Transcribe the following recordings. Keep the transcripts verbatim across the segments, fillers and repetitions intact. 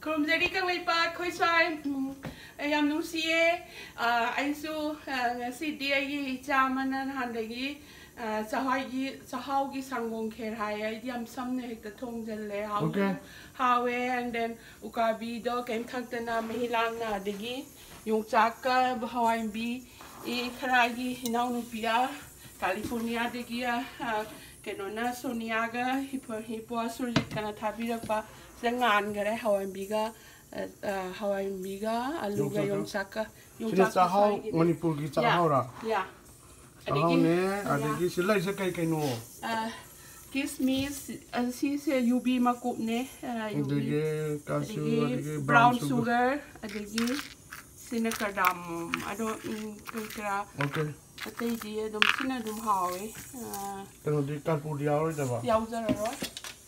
ꯈꯨꯔꯨꯝꯖꯔꯤ ꯀꯪꯂꯩꯄꯥꯛ ꯑꯩꯈꯣꯏ ꯁ꯭ꯋꯥꯏ꯫ ꯎꯝ, ꯑꯩ ꯌꯥꯝ ꯅꯨꯡꯁꯤꯌꯦ꯫ ꯑ, ꯑꯩꯁꯨ, ꯑ, ꯉꯁꯤꯗꯤ ꯑꯩꯒꯤ ꯏꯆꯥ ꯑꯃꯅ ꯅꯍꯥꯟꯗꯒꯤ, ꯑ, ꯆꯍꯥꯏꯒꯤ, ꯆꯥꯛꯍꯥꯎꯒꯤ ꯁꯪꯒꯣꯝ ꯈꯦꯔ ꯍꯥꯏꯌꯦ꯫ ꯑꯩꯗꯤ ꯌꯥꯝ ꯁꯝꯅ ꯍꯦꯛꯇ ꯊꯣꯡꯖꯜꯂꯦ꯫ ꯍꯥꯎ-, Okay. ꯍꯥꯎꯋꯦ꯫ And then ꯎꯀꯥꯕꯤꯗꯣ ꯀꯩꯝ ꯊꯛꯇꯅ ꯃꯍꯤ ꯂꯥꯡꯅ, ꯑꯗꯒꯤ ꯌꯣꯡꯆꯥꯛꯀ ꯍꯋꯥꯏꯟꯕꯤ, ꯏ ꯈꯔ ꯑꯩꯒꯤ ꯏꯅꯥꯎꯅꯨꯄꯤꯒ ꯀꯥꯂꯤꯐꯣꯔꯅꯤꯌꯥꯗꯒꯤ, ꯑ, ꯑ, ꯀꯩꯅꯣꯅ ꯁꯣꯅꯤꯌꯥꯒ ꯍꯤꯄꯣ-, ꯍꯤꯄꯣ ꯁꯨꯔꯖꯤꯠꯀꯅ ꯊꯥꯕꯤꯔꯛꯄ ꯁꯤꯗ ꯉꯥꯟꯈꯔꯦ ꯍꯋꯥꯏꯟꯕꯤꯒ꯫ ꯑ, ꯑ, ꯍꯋꯥꯏꯟꯕꯤꯒ ꯑꯂꯨꯒ ꯌꯣꯡꯆꯥꯛꯀ꯫ ꯌꯣꯡꯆꯥꯛꯀ꯫ ꯁꯤꯅ ꯌꯣꯡꯆꯥꯛꯀ ꯆꯥꯛꯍꯥꯎ, ꯁ꯭ꯋꯥꯏꯒꯤꯗ꯫ ꯃꯅꯤꯄꯨꯔꯒꯤ ꯌꯥ, ꯆꯥꯛꯍꯥꯎꯔꯥ? ꯌꯥ꯫ ꯑꯗꯒꯤ ꯆꯥꯛꯍꯥꯎꯅꯦ, ꯌꯥ꯫ ꯑꯗꯒꯤ ꯁꯤ ꯂꯩꯁꯦ ꯀꯩ ꯀꯩꯅꯣ? ꯑ, ꯀꯤꯁꯃꯤꯁ, ꯑ, ꯁꯤꯁꯦ ꯌꯨꯕꯤ ꯃꯀꯨꯞꯅꯦ, ꯑ, ꯌꯨꯕꯤ꯫ ꯑꯗꯒꯤ ꯀꯥꯖꯨ, ꯑꯗꯒꯤ ꯑꯗꯒꯤ brown brown sugar꯫ Sugar, ꯑꯗꯒꯤ ꯁꯤꯅ cardamom꯫ ꯑꯗꯣ, ꯎꯝ, ꯀꯔꯤ ꯀꯔꯥ Okay꯫ ꯑꯇꯩꯗꯤ ꯑꯗꯨꯝ ꯁꯤꯅ ꯑꯗꯨꯝ ꯍꯥꯎꯋꯦ꯫ ꯑ, ꯀꯩꯅꯣꯗꯤ ꯀꯔꯄꯨꯔꯗꯤ ꯌꯥꯎꯔꯣꯏꯗꯕ? ꯌꯥꯎꯖꯔꯔꯣꯏ꯫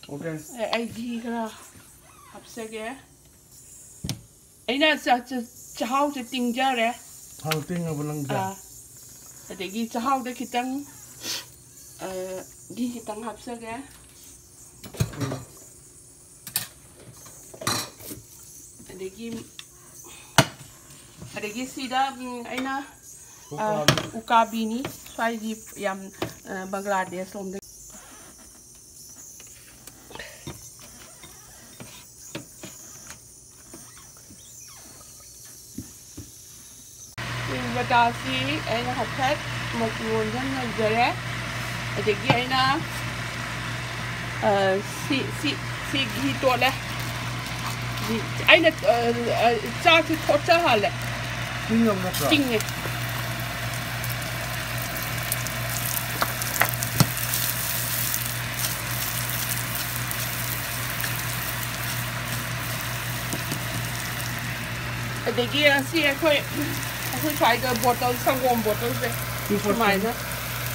Okay꯫ ꯑꯦ, ꯑꯩ ꯘꯤ ꯈꯔ ꯍꯥꯞꯆꯒꯦ꯫ ꯑꯩꯅ ꯆ-, ꯆ-, ꯆꯥꯛꯍꯥꯎꯁꯦ ꯇꯤꯡꯖꯔꯦ꯫ ꯊꯥꯎ ꯇꯤꯡꯉꯕ ꯅꯪꯁꯦ? ꯑꯥ꯫ ꯑꯗꯒꯤ ꯆꯥꯛꯍꯥꯎꯗ ꯈꯤꯇꯪ, ꯑ, ꯘꯤ ꯈꯤꯇꯪ ꯍꯥꯞꯆꯒꯦ꯫ ꯎꯝ꯫ ꯑꯗꯒꯤ, ꯑꯗꯒꯤ ꯁꯤꯗ, ꯎꯝ, ꯑꯩꯅ, ꯑ, ꯎꯀꯥꯕꯤ꯫ ꯎꯀꯥꯕꯤꯅꯤ꯫ ꯁ꯭ꯋꯥꯏꯒꯤ ꯌꯥꯝ, ꯑ, ꯕꯪꯒ꯭ꯂꯥꯗꯦꯁ ꯂꯣꯝꯗ꯫ ꯃꯇꯥꯁꯤ ꯑꯩꯅ ꯍꯥꯏꯐꯦꯠ ꯃꯆꯨ ꯑꯣꯟꯁꯤꯟ ꯉꯝꯖꯔꯦ꯫ ꯑꯗꯒꯤ ꯑꯩꯅ, ꯑ, ꯁꯤ, ꯁꯤ, ꯁꯤ ꯘꯤ ꯇꯣꯠꯂꯦ꯫ ꯘꯤ, ꯑꯩꯅ, ꯑ, ꯑ, ꯆꯥꯛꯁꯤ ꯊꯣꯠꯆꯍꯜꯂꯦ꯫ ꯇꯤꯡꯉꯕ ꯅꯠꯇ꯭ꯔꯣ? ꯇꯤꯡꯉꯦ꯫ ꯑꯗꯒꯤ ꯑꯁꯤ ꯑꯩꯈꯣꯏ, ꯑꯩꯈꯣꯏ ꯁ꯭ꯋꯥꯏꯗ bottle, ꯁꯪꯒꯣꯝ bottleꯁꯦ ꯁꯨꯃꯥꯏꯅ꯫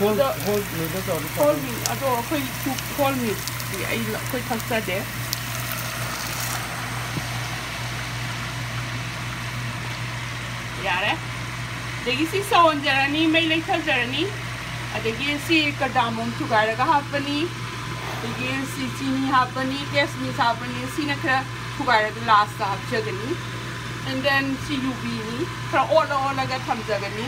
Whole, ꯑꯗꯣ whole milk ꯇꯧꯔꯗꯤ ꯐꯗꯧꯅꯤ꯫ Whole milk, ꯑꯗꯣ ꯑꯩꯈꯣꯏ whole milkꯇꯤ ꯑꯩ, ꯑꯩꯈꯣꯏ ꯊꯛꯆꯗꯦ꯫ ꯌꯥꯔꯦ꯫ ꯑꯗꯒꯤ ꯁꯤ ꯁꯧꯍꯟꯖꯔꯅꯤ, ꯃꯩ ꯂꯩꯊꯖꯔꯅꯤ꯫ ꯑꯗꯒꯤ ꯁꯤ cardamom ꯊꯨꯒꯥꯏꯔꯒ ꯍꯥꯞꯄꯅꯤ꯫ ꯑꯗꯒꯤ ꯁꯤ ꯆꯤꯅꯤ ꯍꯥꯞꯄꯅꯤ, ꯀꯦꯁꯃꯤꯁ ꯍꯥꯞꯄꯅꯤ꯫ ꯁꯤꯅ ꯈꯔ ꯊꯨꯒꯥꯏꯔꯒ ꯂꯥꯁꯇ ꯍꯥꯞꯆꯒꯅꯤ꯫ And then ꯁꯤ ꯌꯨꯕꯤꯅꯤ, ꯈꯔ ꯑꯣꯠꯂ ꯑꯣꯠꯂꯒ ꯊꯝꯖꯒꯅꯤ꯫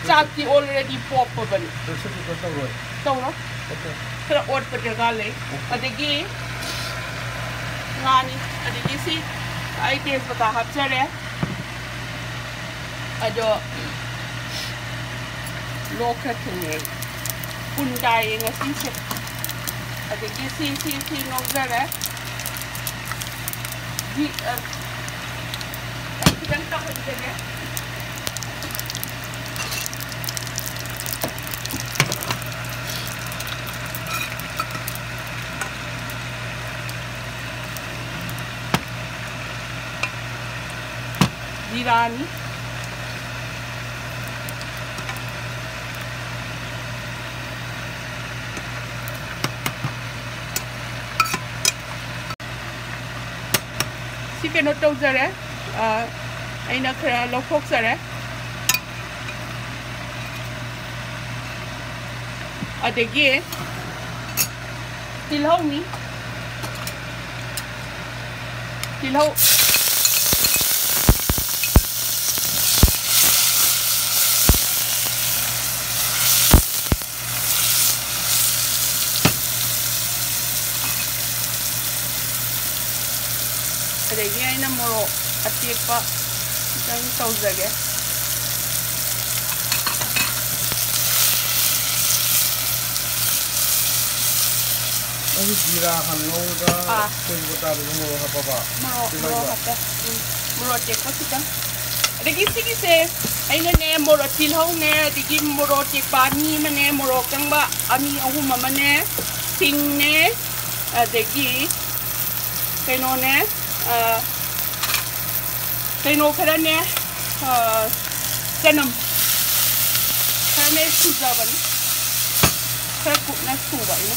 ꯆꯥꯛꯇꯤ already ꯄꯣꯞꯄꯕꯅꯤ꯫ Pressure cooker ꯇꯧꯔꯣꯏ꯫ ꯇꯧꯔꯣ꯫ Okay꯫ ꯈꯔ ꯑꯣꯠꯄ ꯗꯔꯀꯥꯔ ꯂꯩ꯫ Okay꯫ ꯑꯗꯒꯤ ꯉꯥꯅꯤ꯫ ꯑꯗꯒꯤ ꯁꯤ ꯑꯩ ꯇꯦꯖꯄꯇꯥ ꯍꯥꯞꯆꯔꯦ꯫ ꯑꯗꯣ ꯂꯣꯛ ꯈꯔ ꯊꯨꯡꯉꯦ꯫ ꯀꯨꯟ ꯇꯥꯏꯌꯦ ꯉꯁꯤꯁꯦ꯫ ꯑꯗꯒꯤ ꯁꯤ, ꯁꯤ, ꯁꯤ ꯉꯧꯖꯔꯦ꯫ ꯒꯤ-, ꯑ, ꯑꯩ ꯈꯤꯇꯪ ꯀꯥꯍꯟꯖꯒꯦ꯫ ꯖꯤꯔꯥꯅꯤ꯫ ꯁꯤ ꯀꯩꯅꯣ ꯇꯧꯖꯔꯦ, ꯑ, ꯑꯩꯅ ꯈꯔ ꯂꯧꯊꯣꯛꯆꯔꯦ꯫ ꯑꯗꯒꯤ ꯇꯤꯜꯍꯧꯅꯤ꯫ ꯇꯤꯜꯍꯧ꯫ ꯑꯗꯒꯤ ꯑꯩꯅ ꯃꯣꯔꯣꯛ ꯑꯇꯦꯛꯄ ꯈꯤꯇꯪ ꯇꯧꯖꯒꯦ꯫ ꯑꯩ ꯖꯤꯔꯥ ꯍꯥꯟꯅ ꯉꯧꯔꯒ ꯑꯥ꯫ ꯇꯦꯖꯄꯇꯥꯗꯁꯨ ꯃꯣꯔꯣꯛ ꯍꯥꯞꯄꯕ? ꯃꯣꯔꯣꯛ, ꯇꯤꯜꯍꯧꯒ? ꯃꯣꯔꯣꯛ ꯍꯥꯞꯄꯦ꯫ ꯎꯝ, ꯃꯣꯔꯣꯛ ꯑꯇꯦꯛꯄ ꯈꯤꯇꯪ꯫ ꯑꯗꯒꯤ ꯁꯤꯒꯤꯁꯦ ꯑꯩꯅꯅꯦ ꯃꯣꯔꯣꯛ, ꯇꯤꯜꯍꯧꯅꯦ, ꯑꯗꯒꯤ ꯃꯣꯔꯣꯛ ꯑꯇꯦꯛꯄ ꯑꯅꯤ ꯑꯃꯅꯦ, ꯃꯣꯔꯣꯛ ꯑꯀꯪꯕ ꯑꯅꯤ ꯑꯍꯨꯝ ꯑꯃꯅꯦ, ꯁꯤꯡꯅꯦ, ꯑꯗꯒꯤ ꯀꯩꯅꯣꯅꯦ, ꯑ, ꯀꯩꯅꯣ ꯈꯔꯅꯦ, ꯑ, ꯆꯅꯝ ꯈꯔꯅꯦ ꯁꯨꯖꯕꯅꯤ꯫ ꯈꯔ ꯀꯨꯞꯅ ꯁꯨꯕ ꯑꯩꯅ꯫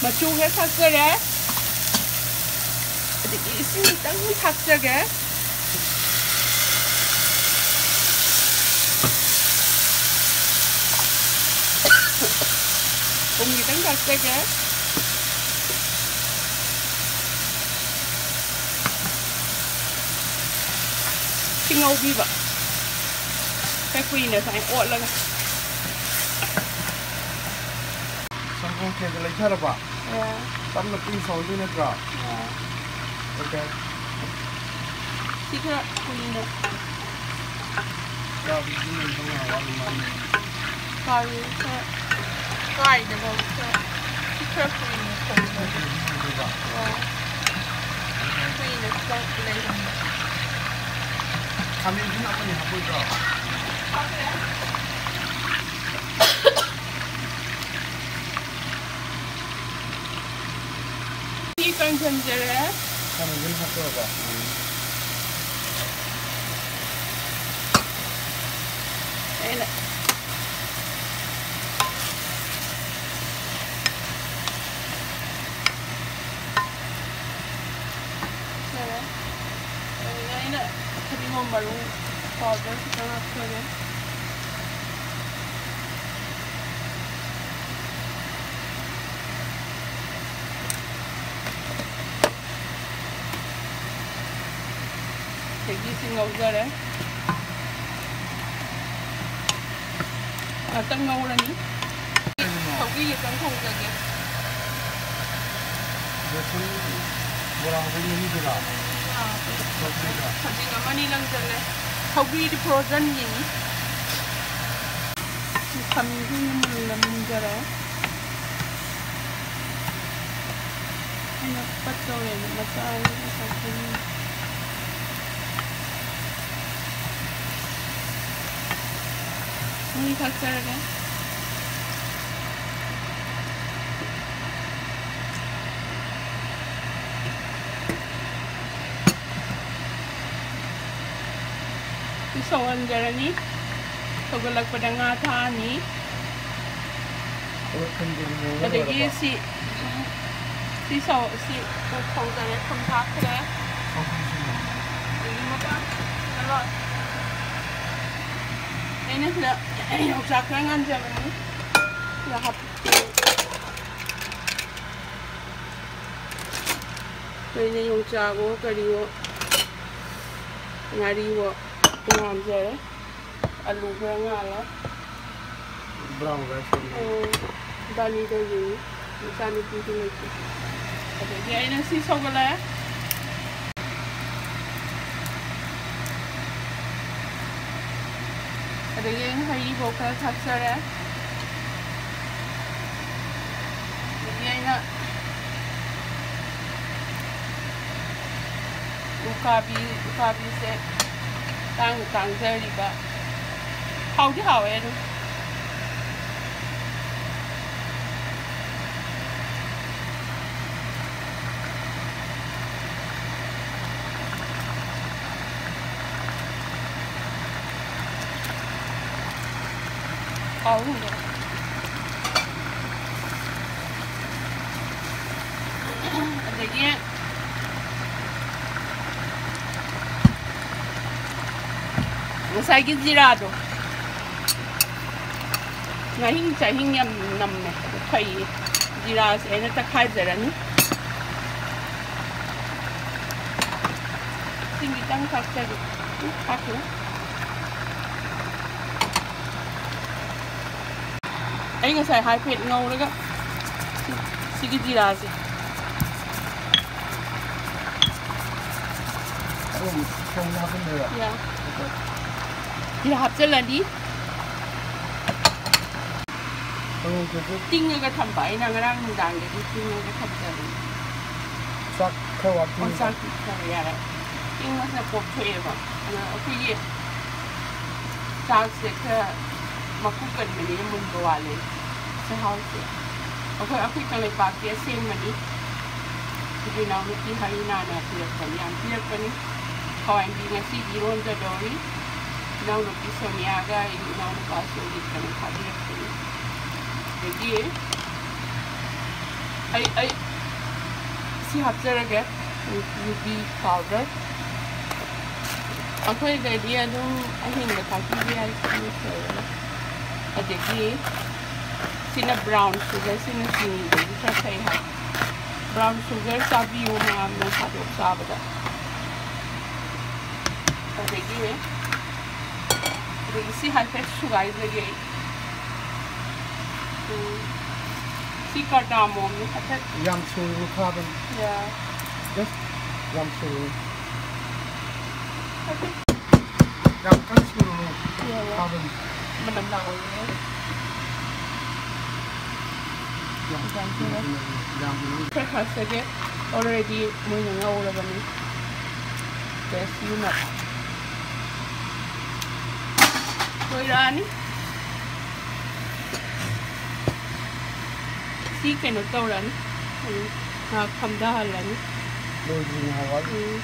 ꯃꯆꯨ ꯈꯔ ꯊꯥꯛꯆꯔꯦ꯫ ꯑꯗꯒꯤ ꯏꯁꯤꯡ ꯈꯤꯇꯪ ꯊꯥꯛꯆꯒꯦ꯫ ꯊꯨꯝ ꯈꯤꯇꯪ ꯊꯥꯛꯆꯒꯦ꯫ ꯁꯤ ꯉꯧꯕꯤꯕ꯫ ꯈꯔ ꯀꯨꯏꯅ ꯁꯨꯃꯥꯏꯅ ꯑꯣꯠꯂꯒ꯫ ꯁꯪꯒꯣꯝ ꯈꯦꯔꯗ ꯂꯩꯊꯔꯕ? ꯑꯥ꯫ ꯇꯞꯅ ꯄꯤꯡ ꯁꯧꯍꯟꯗꯣꯏ ꯅꯠꯇ꯭ꯔꯣ? ꯑꯥ꯫ ꯑꯣꯀꯦ꯫ ꯁꯤ ꯈꯔ ꯀꯨꯏꯅ꯫ ꯆꯥꯕꯗꯤ ꯅꯪ ꯈꯪꯉꯦ, ꯍꯋꯥꯏ ꯃꯥꯜꯂꯦ꯫ ꯀꯥꯔꯨ ꯈꯔ ꯀꯥꯏꯗꯕ ꯈꯔ, ꯁꯤ ꯈꯔ ꯀꯨꯏꯅ ꯊꯣꯡꯕ꯫ ꯈꯔ ꯀꯨꯏꯅ ꯊꯣꯡꯗꯣꯏꯕ? ꯑꯥ꯫ ꯀꯨꯏꯅ ꯆꯪ-, ꯂꯩꯍꯟꯕ꯫ ꯈꯥꯃꯦꯟꯁꯤꯅ ꯑꯃꯅꯤ ꯍꯥꯞꯄꯣꯏꯗ꯭ꯔꯣ? ꯍꯥꯞꯄ ꯌꯥꯏ꯫ ꯁꯤ ꯀꯪꯁꯤꯟꯖꯔꯦ꯫ ꯈꯥꯃꯦꯟꯁꯤꯅ ꯍꯥꯞꯇꯣꯔꯕ? ꯎꯝ꯫ ꯑꯩꯅ ꯁꯤꯔꯦ꯫ ꯑꯗꯨꯗ ꯑꯩꯅ ꯐꯗꯤꯒꯣꯝ ꯃꯔꯨ powder ꯈꯤꯇꯪ ꯍꯥꯞꯆꯒꯦ꯫ ꯑꯗꯒꯤ ꯁꯤ ꯉꯧꯖꯔꯦ꯫ ꯉꯥꯛꯇꯪ ꯉꯧꯔꯅꯤ꯫ ꯁꯧꯒ꯭ꯔꯤ ꯈꯤꯇꯪ ꯊꯣꯡꯖꯒꯦ꯫ ꯕꯦꯁꯟ ꯕꯣꯔꯥ ꯍꯧꯕꯒꯤ ꯃꯍꯤꯗꯨꯔꯥ? ꯑꯥ꯫ ꯁꯧꯒ꯭ꯔꯤꯗ? ꯈꯖꯤꯡ ꯑꯃꯅꯤ ꯂꯪꯖꯜꯂꯦ꯫ ꯁꯧꯒ꯭ꯔꯤꯗꯤ frozenꯒꯤꯅꯤ꯫ ꯈꯥꯃꯦꯟꯁꯤꯅ ꯃꯨꯜꯂ ꯃꯨꯟꯖꯔꯦ꯫ ꯑꯩꯅ ꯄꯠꯇꯧꯔꯦꯅ ꯃꯆꯥ ꯑꯅꯤ ꯈꯛꯇꯅꯤ꯫ ꯃꯍꯤ ꯊꯥꯛꯆꯔꯒꯦ꯫ ꯁꯤ ꯁꯧꯍꯟꯖꯔꯅꯤ꯫ ꯁꯧꯒꯠꯂꯛꯄꯗ ꯉꯥ ꯊꯥꯛꯑꯅꯤ꯫ ꯑꯗꯒꯤ ꯁꯤ, ꯁꯤ ꯁꯧ-, ꯁꯤ ꯁꯧꯖꯔꯦ, ꯊꯨꯝ ꯊꯥꯛꯈ꯭ꯔꯦ꯫ ꯑꯗꯒꯤ ꯃꯊꯪ ꯀꯩꯅꯣ, ꯑꯩꯅ ꯁꯤꯗ ꯌꯣꯡꯆꯥꯛ ꯈꯔ ꯉꯥꯟꯖꯕꯅꯤ꯫ ꯁꯤꯗ ꯍꯥꯞ-, ꯑꯩꯅ ꯌꯣꯡꯆꯥꯛꯋꯣ ꯀꯔꯤꯋꯣ ꯉꯥꯔꯤꯋꯣ ꯉꯥꯟꯖꯔꯦ꯫ ꯑꯂꯨ ꯈꯔ ꯉꯥꯜꯂꯦ꯫ Brown rice ꯑꯣꯏꯅ꯫ ꯑꯣ, ꯏꯕꯥꯅꯤꯗꯣ ꯌꯦꯡꯉꯤ꯫ ꯏꯆꯥꯅꯨꯄꯤꯗꯤ ꯂꯩꯇꯦ꯫ ꯑꯗꯒꯤ ꯑꯩꯅ ꯁꯤ ꯁꯧꯒꯠꯂꯦ꯫ ꯑꯗꯒꯤ ꯑꯩꯅ ꯍꯩꯔꯤꯕꯣꯞ ꯈꯔ ꯊꯥꯛꯆꯔꯦ꯫ ꯑꯗꯒꯤ ꯑꯩꯅ ꯎꯀꯥꯕꯤ, ꯎꯀꯥꯕꯤꯁꯦ ꯇꯥꯡꯅ ꯇꯥꯡꯖꯔꯤꯕ꯫ ꯍꯥꯎꯗꯤ ꯍꯥꯎꯋꯦ ꯑꯗꯨꯝ꯫ ꯍꯥꯎ ꯍꯨꯝꯗꯣ꯫ ꯑꯗꯒꯤ ꯉꯁꯥꯏꯒꯤ ꯖꯤꯔꯥꯗꯣ ꯉꯥꯍꯤꯡ ꯆꯥꯍꯤꯡ ꯌꯥꯝ ꯅꯝꯃꯦ, ꯑꯗꯨ ꯐꯩꯌꯦ꯫ ꯖꯤꯔꯥꯁꯦ ꯑꯩꯅ ꯇꯛꯈꯥꯏꯖꯔꯅꯤ꯫ ꯏꯁꯤꯡ ꯈꯤꯇꯪ ꯊꯥꯛꯆꯒꯦ꯫ ꯎꯝ, ꯊꯥꯛꯈꯤꯅꯤ꯫ ꯑꯩ ꯉꯁꯥꯏ ꯍꯥꯏꯐꯦꯠ ꯉꯧꯔꯒ ꯁꯤ-, ꯁꯤꯒꯤ ꯖꯤꯔꯥꯁꯦ꯫ ꯑꯗꯨꯝ ꯊꯣꯡꯅ ꯍꯥꯞꯆꯤꯟꯗꯣꯏꯔꯣ? ꯌꯥ꯫ ꯁꯤꯗ ꯍꯥꯞꯆꯤꯜꯂꯅꯤ꯫ ꯇꯤꯡꯉꯒ ꯊꯝꯕ, ꯑꯩꯅ ꯉꯔꯥꯡ ꯅꯨꯡꯗꯥꯡꯗꯒꯤ ꯇꯤꯡꯉꯒ ꯊꯝꯖꯕꯅꯤ꯫ ꯆꯥꯛ ꯈꯔ ꯋꯥꯠꯄ꯫ ꯑꯣ, ꯆꯥꯛꯇꯤ ꯈꯔ ꯌꯥꯔꯦ꯫ ꯇꯤꯡꯕꯁꯤꯅ ꯄꯣꯞꯊꯣꯛꯑꯦꯕ꯫ ꯑꯗꯣ ꯑꯩꯈꯣꯏꯒꯤ ꯆꯥꯛꯁꯦ ꯈꯔ ꯃꯀꯨ ꯀꯟꯕꯅꯤꯅ ꯃꯨꯟꯕ ꯋꯥꯠꯂꯦ ꯆꯥꯛꯍꯥꯎꯁꯦ꯫ ꯑꯩꯈꯣꯏ, ꯑꯩꯈꯣꯏ ꯀꯪꯂꯩꯄꯥꯛꯀꯤ ꯑꯁꯦꯡꯕꯅꯤ꯫ ꯑꯩꯈꯣꯏ ꯏꯅꯥꯎꯅꯨꯄꯤ ꯍꯔꯤꯅꯥꯅ ꯄꯤꯔꯛꯄꯅꯤ, ꯌꯥꯝ ꯄꯤꯔꯛꯄꯅꯤ꯫ ꯍꯋꯥꯏ ꯃꯨꯕꯤ ꯉꯁꯤ ꯏꯔꯣꯟꯖꯗꯧꯔꯤ꯫ ꯏꯅꯥꯎꯅꯨꯄꯤ ꯁꯣꯅꯤꯌꯥꯒ ꯑꯩꯒꯤ ꯏꯅꯥꯎꯅꯨꯄꯥꯁꯨ ꯂꯤꯛꯇꯅ ꯊꯥꯕꯤꯔꯛꯄꯅꯤ꯫ ꯑꯗꯒꯤ ꯑꯩ ꯑꯩ ꯁꯤ ꯍꯥꯞꯆꯔꯒꯦ, ꯌꯨꯕꯤ ꯄꯥꯎꯗꯔ꯫ ꯑꯩꯈꯣꯏꯗꯗꯤ ꯑꯗꯨꯝ ꯑꯍꯤꯡꯕ ꯊꯥꯛꯄꯤꯕ ꯌꯥꯏ, ꯃꯤꯛꯁ ꯇꯧꯔꯒ꯫ ꯑꯗꯒꯤ ꯁꯤꯅ ꯕ꯭ꯔꯥꯎꯟ ꯁꯨꯒꯔ, ꯁꯤꯅ ꯆꯤꯅꯤꯗꯒꯤ ꯈꯔ ꯐꯩ ꯍꯥꯏ꯫ ꯕ꯭ꯔꯥꯎꯟ ꯁꯨꯒꯔ ꯆꯥꯕꯤꯌꯨ ꯃꯌꯥꯝ, ꯅꯣꯡ ꯐꯥꯗꯣꯛ ꯆꯥꯕꯗ꯫ ꯑꯗꯒꯤ ꯑꯗꯒꯤ ꯁꯤ ꯍꯥꯏꯐꯦꯠ ꯁꯨꯒꯥꯏꯖꯒꯦ ꯑꯩ꯫ ꯎꯝ꯫ ꯁꯤ ꯀꯥꯔꯗꯥꯃꯣꯝꯅꯤ ꯍꯥꯏꯐꯦꯠ꯫ ꯌꯥꯝ ꯁꯨꯔꯨꯅꯨ, ꯈꯥꯕꯅꯤ꯫ ꯌꯥ꯫ Just ꯌꯥꯝ ꯁꯨꯔꯨꯅꯨ꯫ ꯍꯥꯏꯐꯦꯠ꯫ ꯌꯥꯝ ꯀꯟꯅ ꯁꯨꯔꯨꯅꯨ꯫ ꯌꯥ, ꯌꯥ꯫ ꯈꯥꯕꯅꯤ꯫ ꯃꯅꯝ ꯂꯥꯛꯑꯣꯏꯌꯦ꯫ ꯌꯥꯝ ꯌꯥꯝ ꯁꯨꯔꯦ꯫ ꯌꯥꯝ ꯁꯨꯔꯨꯅꯨ꯫ ꯈꯔ ꯈꯥꯛꯆꯒꯦ꯫ Already ꯃꯣꯏꯅ ꯉꯧꯔꯕꯅꯤ꯫ Just ꯌꯨꯅ ꯂꯣꯏꯔꯛꯑꯅꯤ꯫ ꯁꯤ ꯀꯩꯅꯣ ꯇꯧꯔꯅꯤ꯫ ꯎꯝ, ꯉꯥꯏꯍꯥꯛ ꯐꯝꯊꯍꯜꯂꯅꯤ꯫ ꯂꯣꯏꯗ꯭ꯔꯤ ꯉꯥꯏꯍꯥꯛ ꯋꯥꯠꯂꯤ꯫ ꯎꯝ,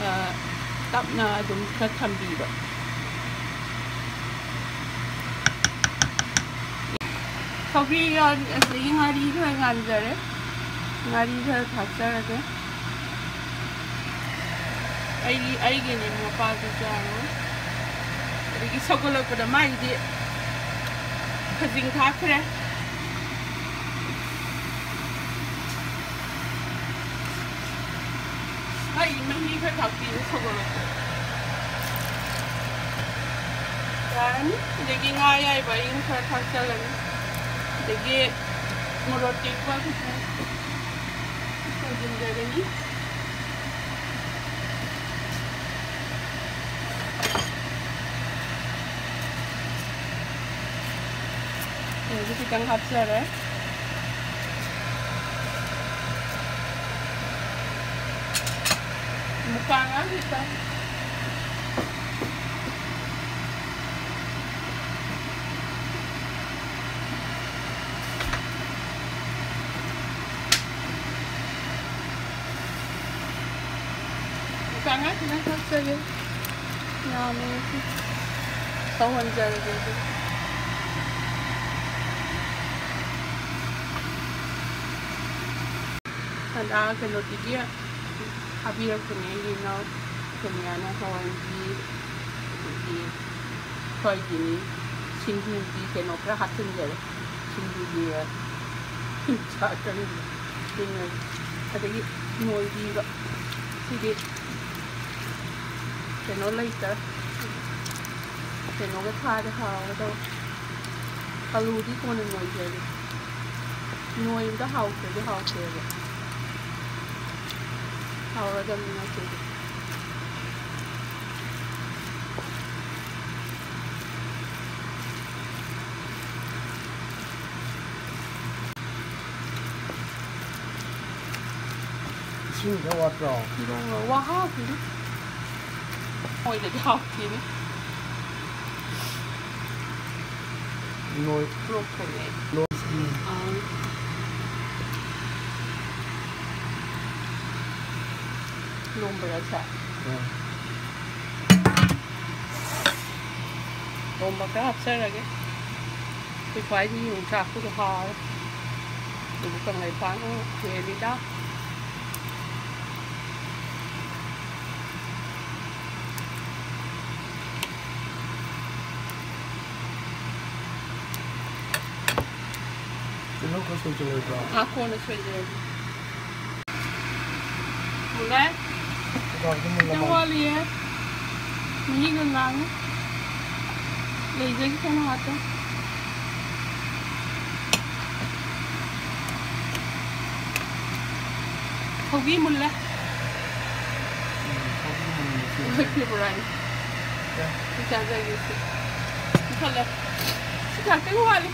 ꯑ, ꯇꯞꯅ ꯑꯗꯨꯝ ꯈꯔ ꯊꯝꯕꯤꯕ꯫ ꯁꯧꯒ꯭ꯔꯤ ꯌꯥꯎ-, ꯑꯗꯒꯤ ꯉꯥꯔꯤ ꯈꯔ ꯉꯥꯟꯖꯔꯦ꯫ ꯉꯥꯔꯤ ꯈꯔ ꯊꯥꯛꯆꯔꯒꯦ꯫ ꯑꯩꯒꯤ, ꯑꯩꯒꯤꯅꯦ, ꯃꯄꯥꯗꯨ ꯆꯥꯔꯣ꯫ ꯑꯗꯒꯤ ꯁꯧꯒꯠꯂꯛꯄꯗ ꯃꯥꯒꯤꯗꯤ ꯈꯖꯤꯡ ꯊꯥꯛꯈ꯭ꯔꯦ꯫ ꯃꯥꯒꯤ ꯃꯍꯤ ꯈꯔ ꯊꯥꯛꯄꯤꯔꯦ ꯁꯧꯒꯠꯂꯛꯄꯗ꯫ ꯌꯥꯔꯅꯤ꯫ ꯑꯗꯒꯤ ꯉꯥ ꯑꯌꯥꯏꯕ ꯑꯩꯅ ꯈꯔ ꯊꯥꯛꯆꯜꯂꯅꯤ꯫ ꯑꯗꯒꯤ ꯃꯣꯔꯣꯛ ꯑꯇꯦꯛꯄ ꯈꯤꯇꯪ ꯁꯣꯏꯖꯤꯟꯖꯔꯅꯤ꯫ ꯊꯨꯝꯁꯨ ꯈꯤꯇꯪ ꯍꯥꯞꯆꯔꯦ꯫ ꯃꯨꯀꯥ ꯉꯥ ꯈꯤꯇꯪ꯫ ꯃꯨꯀꯥ ꯉꯥ ꯈꯤꯇꯪ ꯍꯥꯞꯆꯒꯦ꯫ ꯌꯥꯝꯃꯦ ꯉꯁꯤ꯫ ꯁꯧꯍꯟꯖꯔꯒꯦ ꯑꯗꯨꯒ꯫ ꯑꯗ ꯀꯩꯅꯣꯗꯒꯤ ꯊꯥꯕꯤꯔꯛꯄꯅꯦ ꯑꯩꯒꯤ ꯏꯅꯥꯎ ꯁꯣꯅꯤꯌꯥꯅ ꯍꯋꯥꯏꯒꯤ, ꯑꯗꯒꯤ ꯁꯣꯏꯒꯤꯅꯤ, ꯁꯤꯡꯖꯨꯒꯤ ꯀꯩꯅꯣ ꯈꯔ ꯍꯥꯞꯆꯤꯟꯖꯔꯦ꯫ ꯁꯤꯡꯖꯨꯒꯤ ꯆꯥꯛ ꯀꯔꯤ ꯁꯤꯡꯅ, ꯑꯗꯒꯤ ꯅꯣꯏꯕꯤꯒ ꯁꯤꯗꯤ ꯀꯩꯅꯣ ꯂꯩꯇ꯭ꯔꯦ꯫ ꯀꯩꯅꯣꯒ ꯊꯥꯔꯗꯤ ꯍꯥꯎꯒꯗꯧꯕ꯫ ꯑꯂꯨꯗꯤ ꯀꯣꯟꯅ ꯅꯣꯏꯖꯒꯦ꯫ ꯅꯣꯏꯕꯗ ꯍꯥꯎꯇ꯭ꯔꯗꯤ ꯍꯥꯎꯇꯦꯕ꯫ ꯍꯥꯎꯔꯗꯕꯅꯤ ꯉꯁꯤꯗꯤ꯫ ꯏꯁꯤꯡ ꯈꯔ ꯋꯥꯠꯄ꯭ꯔꯣ? ꯏꯔꯣꯟꯕ ꯋꯥꯍꯥꯎꯁꯤꯗꯤ ꯃꯣꯏꯗꯗꯤ ꯍꯥꯎꯇꯦꯅꯦ꯫ ꯅꯣꯏ ꯂꯣꯛ ꯊꯨꯡꯉꯦ꯫ ꯂꯣꯛ ꯎꯝ꯫ ꯑꯥ꯫ ꯂꯣꯝꯕꯔ ꯁꯦ? ꯎꯝ꯫ ꯂꯣꯝꯕ ꯈꯔ ꯍꯥꯞꯆꯔꯒꯦ꯫ ꯑꯩꯈꯣꯏ ꯁ꯭ꯋꯥꯏꯒꯤ ꯌꯣꯡꯆꯥꯛꯄꯨꯗꯤ ꯍꯥꯎꯔꯦ꯫ ꯑꯗꯨꯕꯨ ꯀꯪꯂꯩꯄꯥꯛꯅ ꯍꯦꯜꯂꯤꯗ꯫ ꯇꯤꯜꯍꯧ ꯈꯔ ꯁꯣꯏꯖꯜꯂꯣꯏꯗ꯭ꯔꯣ? ꯑꯥ, ꯀꯣꯟꯅ ꯁꯣꯏꯖꯔꯒꯦ꯫ ꯃꯨꯜꯂꯦ꯫ ꯀꯩꯀꯥꯁꯨ ꯃꯨꯜꯂ ꯈꯤꯇꯪ ꯃꯥꯜꯂꯦ꯫ ꯋꯥꯠꯂꯤꯌꯦ꯫ ꯃꯍꯤꯒ ꯂꯥꯡꯉꯦ꯫ ꯂꯩꯖꯈꯤꯁꯅꯨ ꯉꯥꯛꯇꯪ꯫ ꯁꯧꯒ꯭ꯔꯤ ꯃꯨꯜꯂꯦ꯫ ꯎꯝ, ꯁꯧꯒ꯭ꯔꯤ ꯃꯨꯟꯕꯁꯨ ꯑꯩꯈꯣꯏ ꯐꯦꯕꯣꯔꯥꯏꯠꯅꯤ꯫ ꯑꯦ꯫ ꯑꯩ ꯆꯥꯖꯒꯦ ꯁꯤ꯫ ꯄꯨꯈꯠꯂꯦ꯫ ꯁꯤ ꯈꯛꯇꯪ ꯋꯥꯠꯂꯤ꯫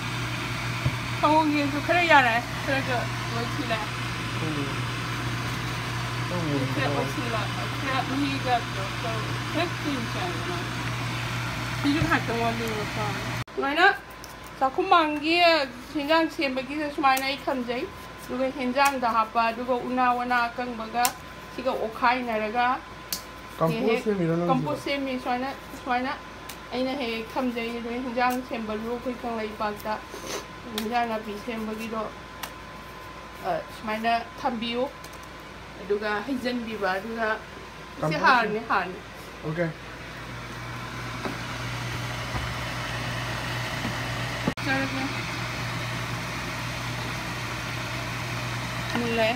ꯁꯪꯒꯣꯝ ꯌꯦꯟꯁꯨ ꯈꯔ ꯌꯥꯔꯛꯑꯦ꯫ ꯈꯔꯒ ꯂꯣꯏ ꯁꯤꯜꯂꯦ꯫ ꯎꯝ꯫ ꯈꯔ ꯂꯣꯏꯁꯤꯜꯂꯣ꯫ ꯈꯔ ꯃꯍꯤꯒ ꯀꯩꯅꯣ ꯇꯧ-, ꯈꯔ ꯀꯨꯏꯅ ꯆꯪꯉꯦ ꯃꯥ꯫ ꯁꯤꯁꯨ ꯉꯥꯏꯍꯥꯛꯇꯪ ꯋꯥꯠꯂꯤꯕꯀꯣ꯫ ꯁꯨꯃꯥꯏꯅ ꯆꯥꯛꯈꯨꯝꯃꯥꯡꯒꯤ ꯍꯦꯟꯖꯥꯡ ꯁꯦꯝꯕꯒꯤꯁꯦ ꯁꯨꯃꯥꯏꯅ ꯑꯩ ꯊꯝꯖꯩ꯫ ꯑꯗꯨꯒ ꯍꯦꯟꯖꯥꯡꯗ ꯍꯥꯞꯄ, ꯑꯗꯨꯒ ꯎꯅꯥ ꯋꯥꯅꯥ ꯑꯀꯪꯕꯒ ꯁꯤꯒ ꯑꯣꯠꯈꯥꯏꯅꯔꯒ ꯀꯝꯄꯣꯁ ꯍꯦꯛ ꯍꯦꯛ ꯁꯦꯝꯃꯤꯔꯣ ꯅꯪꯁꯦ? ꯀꯝꯄꯣꯁ ꯁꯦꯝꯃꯤ꯫ ꯁꯨꯃꯥꯏꯅ, ꯁꯨꯃꯥꯏꯅ ꯑꯩꯅ ꯍꯦꯛ ꯍꯦꯛ ꯊꯝꯖꯩ꯫ ꯑꯗꯨꯒ ꯍꯤꯟꯖꯥꯡ ꯁꯦꯝꯕꯁꯨ ꯑꯩꯈꯣꯏ ꯀꯪꯂꯩꯄꯥꯛꯇ ꯍꯤꯟꯖꯥꯡ ꯅꯥꯄꯤ ꯁꯦꯝꯕꯒꯤꯗꯣ ꯑ, ꯁꯨꯃꯥꯏꯅ ꯊꯝꯕꯤꯌꯨ꯫ ꯑꯗꯨꯒ ꯍꯩꯖꯤꯟꯕꯤꯕ꯫ ꯑꯗꯨꯒ ꯁꯤ ꯍꯥꯔꯅꯤ, ꯍꯥꯔꯅꯤ꯫ Okay. ꯆꯥꯔꯒꯦ꯫ ꯃꯨꯜꯂꯦ꯫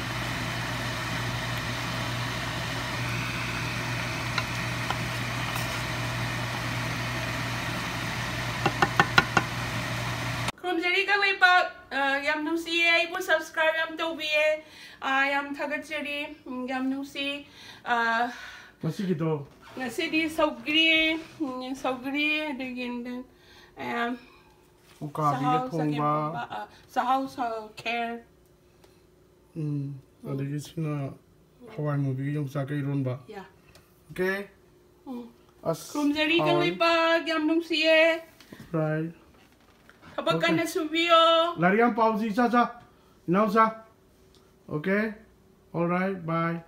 ꯈꯨꯔꯨꯝꯖꯔꯤ ꯀꯪꯂꯩꯄꯥꯛ꯫ ꯑ, ꯌꯥꯝ ꯅꯨꯡꯁꯤꯌꯦ, ꯑꯩꯕꯨ subscribe ꯌꯥꯝ ꯇꯧꯕꯤꯌꯦ꯫ ꯑ, ꯌꯥꯝ ꯊꯥꯒꯠꯆꯔꯤ꯫ ꯎꯝ, ꯌꯥꯝ ꯅꯨꯡꯁꯤ꯫ ꯑ, ꯉꯁꯤꯒꯤꯗꯣ ꯉꯁꯤꯗꯤ ꯁꯧꯒ꯭ꯔꯤ, ꯎꯝ, ꯁꯧꯒ꯭ꯔꯤ, ꯑꯗꯒꯤ, and then, um, ꯎꯀꯥꯕꯤꯒ ꯆꯥꯛꯍꯥꯎ, ꯊꯣꯡꯕ꯫ ꯆꯒꯦꯝꯄꯣꯝꯕ, ꯑ, ꯆꯥꯛꯍꯥꯎ ꯁ-, ꯈꯦꯔ꯫ ꯎꯝ, ꯑꯗꯒꯤ ꯁꯤꯅ ꯍꯋꯥꯏ ꯃꯨꯕꯤꯒ ꯌꯣꯡꯆꯥꯛꯀ ꯏꯔꯣꯟꯕ꯫ Yeah. Okay. ꯎꯝ. ꯑꯁ, ꯈꯨꯔꯨꯝꯖꯔꯤ ꯍꯥꯎꯔꯅꯤ꯫ ꯀꯪꯂꯩꯄꯥꯛ, ꯌꯥꯝ ꯅꯨꯡꯁꯤꯌꯦ꯫ Right. ꯊꯕꯛ Okay. ꯀꯟꯅ ꯁꯨꯕꯤꯌꯣ꯫ ꯂꯥꯏꯔꯤꯛ ꯌꯥꯝ ꯄꯥꯎꯁꯤ, ꯏꯆꯥ ꯆꯥ, ꯏꯅꯥꯎꯆꯥ꯫ Okay. All right. Bye.